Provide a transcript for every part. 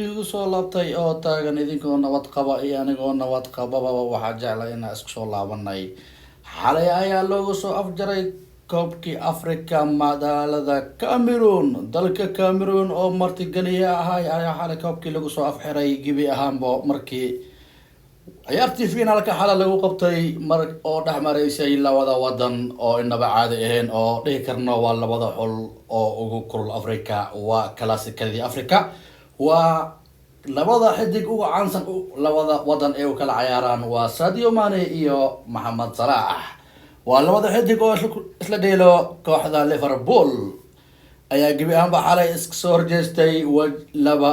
Igu soo laabtay oo taagan idinkoo nabad qaba iyo anigoo nabad qababa. Waxaa jeclay inaan isku soo laabanay. Xalay ayaa loogu soo afjaray koobkii Africa magaalada Cameroon. Dalka Cameroon oo martigeliye ahay ayaa xalay koobkii lagu soo afxiray gebi ahaanba, markii ciyaartii finaalka xalay lagu qabtay mar oo dhex maraysay labada wadan oo inaba caadi ahayn, oo dhihi karno waa labada xul oo ugu kulul Africa. Waa kalaasikadii Africa, waa labada xidig ugu caansan labada wadan ee u kala cayaaraan, waa Sadio Mane iyo Maxamed Salah. Waa labada xidig oo isla dheelo kooxda Liverpool ayaa gebi ahaanba xalay iska soo horjeestay. Laba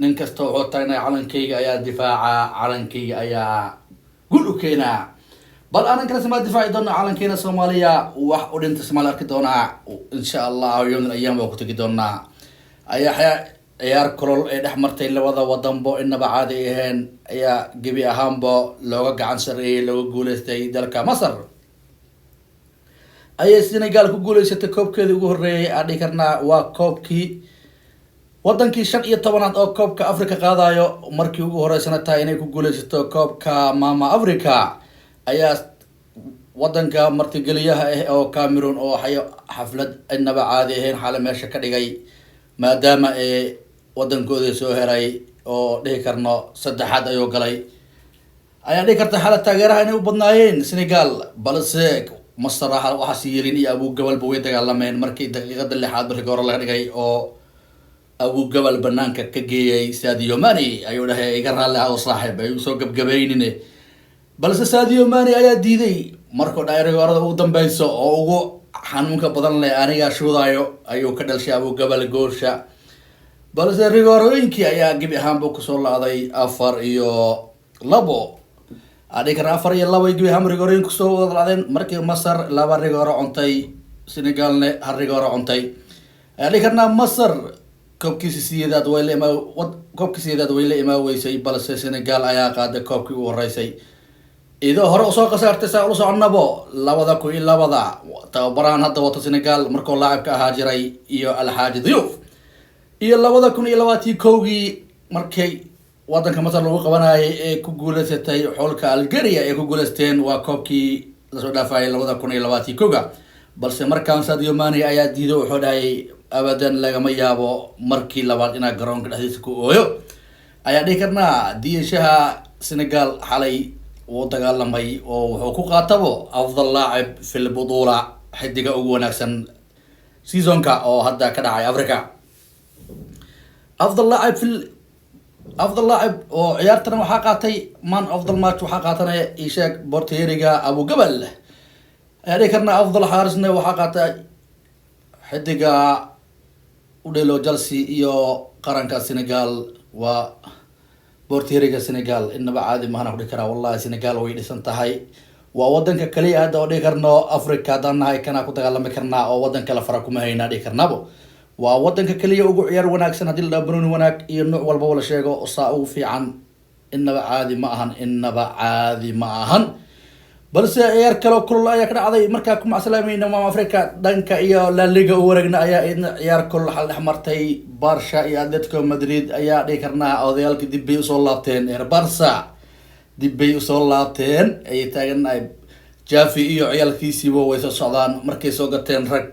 nin kasta wuxuu taagnay "Calankayga ayaa difaaca, calankayga ayaa gul u keenaa." Bal anan kale samaa difaaci doona calankeena Soomaaliya. Wax u dhinta Soomaaliya arki doonaa, insha Allah yowmin ayaam waa ku tegi doonaa. Ayaa ciyaar kolol ee dhex martay labada wadanbo inaba caadi ahayn ayaa gebi ahaanba looga gacan sareeyay, looga guuleystay. Dalka Masar ayay Senegal ku guuleysatay koobkeedii ugu horreeyay. Aan dhihi karnaa waa koobkii wadankii 15aad oo koobka Africa qaadayo, markii ugu horeysana tahay inay ku guuleysato koobka Mama Africa. Ayaa wadanka martigeliyaha ah oo Cameroon oo xaflad inaba caadi ahayn xale meesha ka dhigay, maadaama ee wadankoodii soo heray oo dhihi karno saddexaad ayuu galay. Ayaa dhihi karta xale taageeraha inay u badnaayeen Senegal, balse Masar waxaas yeelin iyo Abugabalba way dagaalameen. Markii daqiiqada lixaad markii hore laga dhigay oo Abugabal banaanka ka geeyay Sadio Mane, ayuu dhahay "Iga raalli ah oo saaxiib," ayuu soo gabgabaynine, balse Sadio Mane ayaa diiday. Markuu dhahay rigoorada ugu dambeyso oo ugu xanuunka badan leh anigaa shuudaayo, ayuu ka dhashay Abugabal goosha, balse rigoorooyinkii ayaa gebi ahaanba kusoo la-day 4-2. Adhigi karna 4-2 ay gebi ahaanba rigoorooyin kusoo wada la-deen, markii Masar laba rigooro cuntay, Senegalne hal rigooro cuntay. Ayaa dhihi karnaa Masar koobkiisi sideedaad way la imaa, koobkii sideedaad way la imaa weysay, balse Senegal ayaa qaaday koobkii ugu horeysay, idoo hore usoo khasaartay saa ula soconabo 2002-da. Tababarahan hadda wata Senegal markuu laacibka ahaa jiray iyo Alxaaji Diouf, iyo 2021-gii markay wadanka Masar lagu qabanayay ee ku guuleysatay xulka Algeria ay ku guuleysteen, waa koobkii lasoo dhaafayay 2021-ga. Balse markaan Sadio Mane ayaa diiday, wuxuu dhahay "Abadan lagama yaabo markii labaad inaa garoonka dhexdiisa ku ooyo." Ayaa dhihi karnaa diyashaha Senegal xalay wuu dagaalamay oo wuxuu ku qaatabo afdal laacib fil butuula, xidiga ugu wanaagsan seasonka oo hadda ka dhacay Africa, afdal laacib fil afdal laacib oo ciyaartana waxaa qaatay man of the match, waxaa qaatanaya isheeg bortieriga Abugabal. Ayaa dhihi karnaa afdal xaarisna waxaa qaatay xidiga u dhelo Chelsea iyo qaranka Senegal, waa bortieriga Senegal. Inaba caadi mahana kudhihi karaa, wallahi Senegal way dhisan tahay. Waa wadanka kaliya hadda oo dhihi karno Africa haddaan nahay kanaa ku dagaalami karnaa oo wadan kale fara kuma haynaa dhihi karnaabo. Waa wadanka kaliya ugu ciyaar wanaagsan haddii la dhaho banooni wanaag iyo nooc walbaba la sheego, saa ugu fiican. Inaba caadi ma ahan, inaba caadi ma ahan. Balse ciyaar kaloo kulul ayaa ka dhacday. Markaa ku macsalaamayna Maam Africa, dhanka iyo La Liga u wareegna ayaa idna ciyaar kulul xal dhex martay Barca iyo Atletico Madrid. Ayaa dhihi karnaa odayaalka dib bay usoo laabteen, eer Barca dib bay usoo laabteen ayay taaganahay. Xavi iyo ciyaalkiisiiba way soo socdaan markay soo gateen rag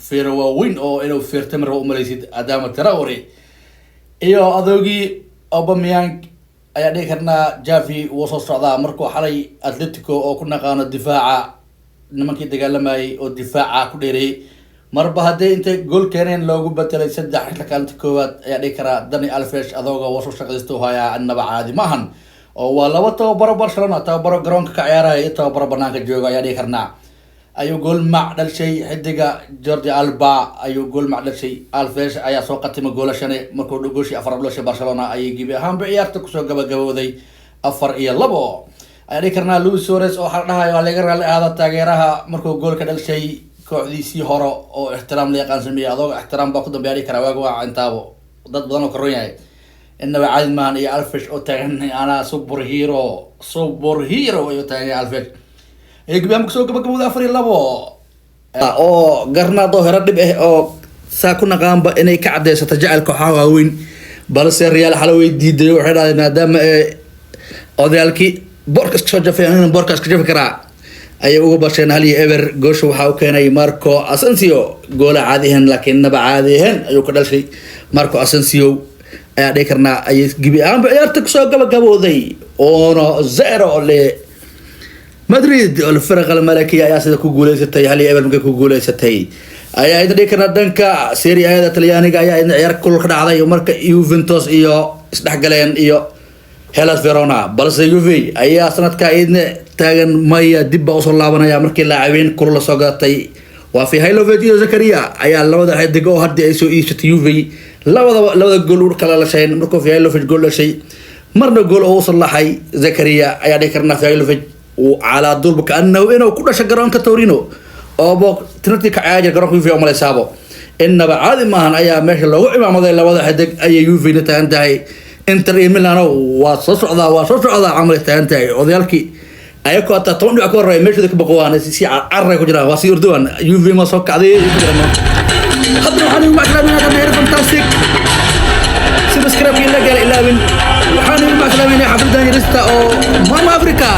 feero waaweyn oo inuu feertamir umalaysid, Adama Traore iyo adoogii Aubameyang. Ayaa dhihi karnaa Xavi wuu soo socdaa markuu xalay Atletico oo ku naqaano difaaca, nimankii dagaalamayay oo difaaca ku dheereeyay, marba haddii intay gool keeneen loogu bedelay saddex xilka kaalinta koowaad. Ayaa dhihi karaa Dani Alves adooga waa soo shaqaysto hayaa, inaba caadi ma ahan, oo waa laba tababaro Barcelona, tababaro garoonka ka ciyaaraya iyo tababaro banaanka jooga. Ayaa dhihi karnaa ayuu gool mac dhashay xidiga Jordi Alba, ayuu gool mac dhashay. Alves ayaa soo qatimay goolashani markuu gooshii afar dhashay. Barcelona ayay gebi ahaanba ciyaarta kusoo gabagabooday 4-2. Ayaa dhihi karnaa Luis Suarez oo waxaa la dhahayo waa laga raalli ahaada taageeraha markuu gool ka dhashay kooxdiisii hore oo ixtiraam la yaqaan sameeyey. Adooga ixtiraam baa ku dambeya dhihi karaa, waaga waa intaabo dad badan oo karon yahay, inaba caadi maahan. Iyo Alves oo taagan "Anaa super hero, super hero" ayuu taagan yahay Alves. Ee gebi ahaan kusoo gabagabooday 4-2 oo Garnaado hero dhib ah oo saa ku naqaanba inay ka cadeysato jecel kooxaha waaweyn. Balse Real xalay way diiday. Waxay dhahdeen maadaama ee odayaalkii boorka iska soo jafay, anigana boorka iska jafi karaa, ayay uga basheen 1-0. Goosha waxaa u keenay Marco Asensio, goola caadi ahayn, laakiin naba caadi ahayn ayuu ka dhashay Marco Asensio ayaa dhihi karnaa. Ayay gebi ahaanba ciyaarta kusoo gabagabooday 1-0 le Madrid. Alfiraq Almalakiya ayaa sida ku guuleysatay 1-0. Markay ku guuleysatay ayaa idin dhihi karnaa dhanka Serie A-da Talyaaniga ayaa idin ciyaar kulul ka dhacday, marka Juventus iyo isdhexgaleen iyo Hellas Verona. Balse Juve ayaa sanadka idna taagan maya, dib baa usoo laabanaya markii laacabiin kulul lasoo gadatay. Waa Vlahovic iyo Zakaria ayaa labada xidig oo haddii ay soo iibsatay Juve, labadaba labada gool u kala lasheen. Markuu Vlahovic gool dhashay, marna gool oo u sallaxay Zakaria, ayaa dhihi karnaa Vlahovic uu calaa dulba kaanahu inuu ku dhashay garoonka Torino oobo tinartii ka cayaajir garoonka Juve umalaysaabo, innaba caadi maahan ayaa meesha loogu cimaamaday. Labada xidig ayay Juve-na taagan tahay. Inter iyo Milano waa soo socdaa, waa soo socdaa camal ay taagan tahay. Odayaalkii ayakoo hataa 10 dhibic ka horreeya meeshooda ka boqowaan, si carray ku jiraan, waa sii urduwan. Juve ma soo kacday ku jiraan. Haddana waxaan igu macsalaaminaa fantastic, subscribe iyo la gaala ilaawin. Waxaan igu macsalaaminaa xafladan yarista oo Mama Africa.